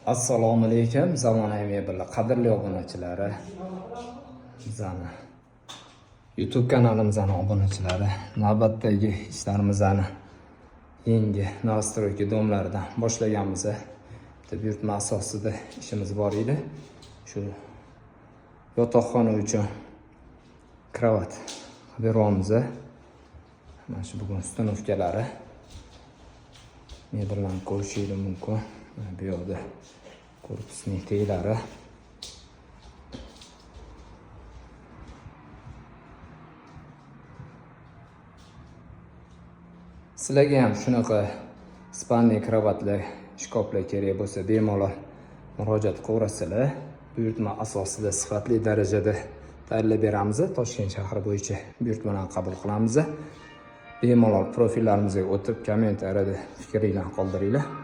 Assalomu alaykum, Zamonaviy mebellar qadrli obunachilari. Bizani YouTube kanalimizni obunachilari, navbatdagi ishlarimizni yangi новостройка дом laridan boshlaganmiz. Bitta buyurtma asosida ishimiz bor edi. Shu yotoqxona uchun kravat beryapmiz. Mana shu bugun установка lari. Mebellarni ko'rishingiz mumkin. Mana bu yoqda korpusning teglari. Sizlarga ham shunaqa спальный kravatlar, shkaflar kerak bo'lsa, bemalol murojaat qilaverasizlar. Buyurtma asosida sifatli darajada tayyorlab beramiz. Toshkent shahri bo'yicha buyurtmalarni qabul qilamiz. Bemalol profillarimizga o'tib, kommentariyada fikringlarni qoldiringlar.